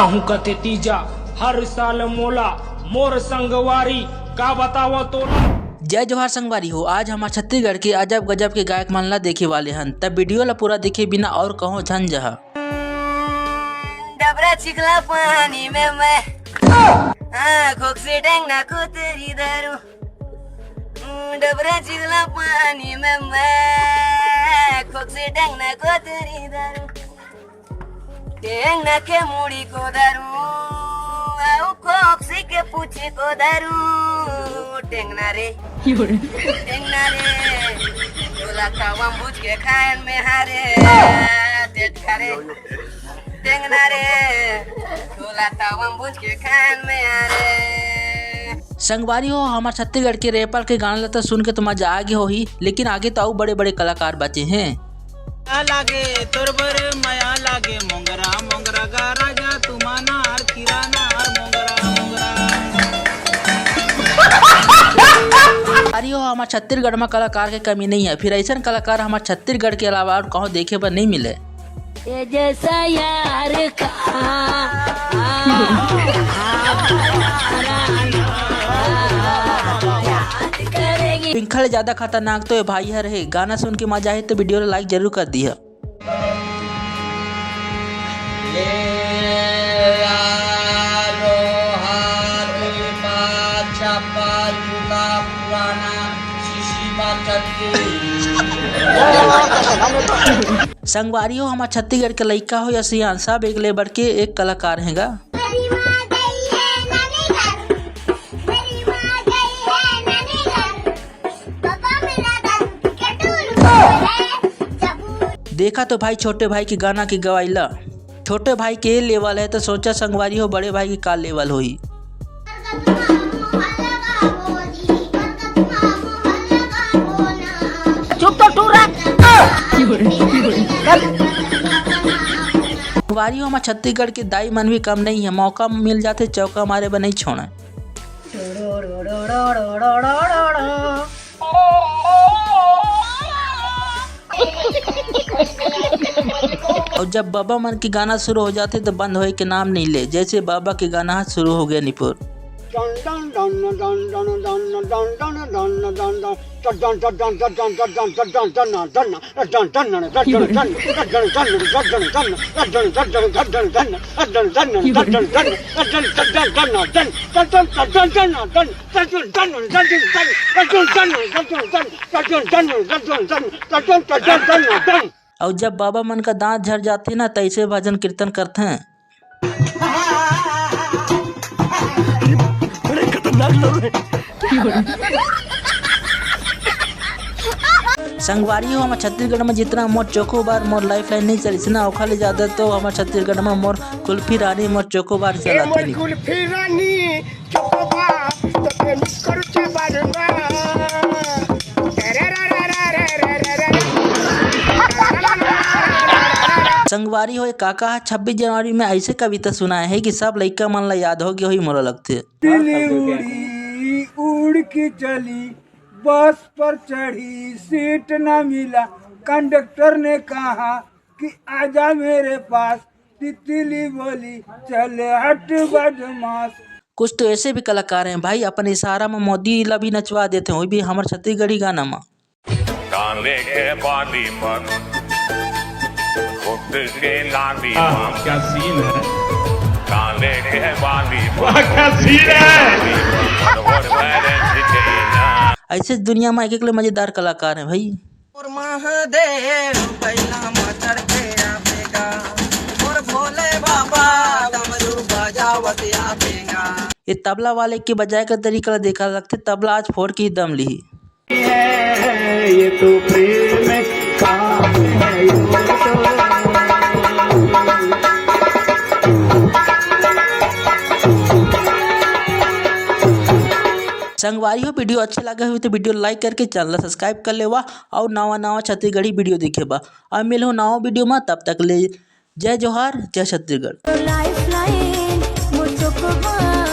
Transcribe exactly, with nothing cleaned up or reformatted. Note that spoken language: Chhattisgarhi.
आहू कथे तीजा हर साल मोला, मोर संगवारी का बतावं तोला। जय जोहार संगवारी हो, आज हमर छत्तीसगढ़ के अजब गजब के गायक मन ला देखे वाले हन, तब वीडियो ला पूरा देखे बिना और कहूँ झन जहा। डबरा चिखला पानी में मैं, हाँ, खोक से टेंगना कोतरी दारू। डबरा चिखला पानी में मैं, खोक से टेंगना कोतरी दारू। टेंगना के मुड़ी को दारू, आउ खोक से के पूछे को दारू। टेंगना रे, टेंगना रे, तोला तवम बुझ के खान में हारे। टेटका रे, टेंगना रे, तोला तवम बुझ के खान में हारे। संगवारी हो, हमर छत्तीसगढ़ के रैपर के गाना ला तो सुन के तो मजा आ गए होही, लेकिन आगे तो अउ बड़े बड़े कलाकार बचे हैं। मया लागे तोर बर, मया लागे मोंगरा, मोंगरा गा राजा, तुमा नार, खीरा नार, मोंगरा, मोंगरा। अरे हो, हमर छत्तीसगढ़ में कलाकार के कमी नहीं है, फिर ऐसन कलाकार हमर छत्तीसगढ़ के अलावा और कहूँ देखे बर नहीं मिले। ये जैसा यार का याद करेगी। पिंखा ले ज्यादा खतरनाक तो ये भाई हर है। गाना सुन के मजा आए तो वीडियो ला लाइक जरूर कर दिया। संगवारी हो, हमर छत्तीसगढ़ के लइका हो या सियान, सब एक ले बढ़ के एक कलाकार हेगा। मेरी माँ गई है नानी घर, मेरी माँ गई है नानी घर, पापा मेरा दारू पी के टूर है, जब देखा तो भाई, छोटे भाई के गाना के गवाई ला। छोटे भाई के लेवल है तो सोचा संगवारी हो, बड़े भाई के का लेवल होही। चुप तो टूरा। संगवारी हो, हमर छत्तीसगढ़ के दाई मन भी कम नहीं है, मौका मिल जाथे चौका मारे बर नहीं छोड़े। और जब बाबा मन के गाना शुरू हो जाथे तो बंद होए के नाम नहीं ले, जैसे बाबा के गाना ह शुरू हो गया निपुर। और जब बाबा मन का दांत झड़ जाथे ना, तैसे भजन कीर्तन करथे। बड़े खतरनाक लोग हैं। संगवारी हो, हमर छत्तीसगढ़ में जितना मोर चोकोबार, मोर लाइफलाइन नहीं चलिस ना, ओखर ले ज्यादा तो हमर छत्तीसगढ़ में मोर कुल्फी रानी, मोर चोकोबार चलत हे। कुल्फी रानी, चोकोबार, तो के करुचा बाजूबा। संगवारी हो, एक काका ह छब्बीस जनवरी में ऐसे कविता सुनाए हे कि सब लइका मन ला याद हो गए होही, मोला लगथे। तितली उड़ी, उड़ के चली, बस पर चढ़ी, सीट ना मिला, कंडक्टर ने कहा कि आजा मेरे पास, तितली बोली, चल हट बदमाश। कुछ तो ऐसे भी कलाकार हैं भाई, अपन इशारा में मोदी ला भी नचवा देथे, वो भी हमर छत्तीसगढ़ी गाना में। काले के बाली मन, खुद के लाली मन। क्या सीन है? काले के बाली मन, वाह, क्या सीन है? ऐसे दुनिया में एक एक ले मजेदार कलाकार हैं भाई। मोर महादेव कैला म चढ़ के आबेगा, मोर भोले बाबा डमरू बजावत आबेगा। ये तबला वाले के बजाए का तरीका ला देखा लगथे, तबला आज फोड़ के ही दम लिही। ये तो प्रेम काम है, ये तो। संगवारी हो, वीडियो अच्छे लगे हुए तो वीडियो लाइक करके चैनल सब्सक्राइब कर लेवा और नवा नवा छत्तीसगढ़ी वीडियो देखे बा। अब मिलहु नवा वीडियो में, तब तक ले जय जोहार, जय छत्तीसगढ़। लाइफलाइन मोर चोकोबार।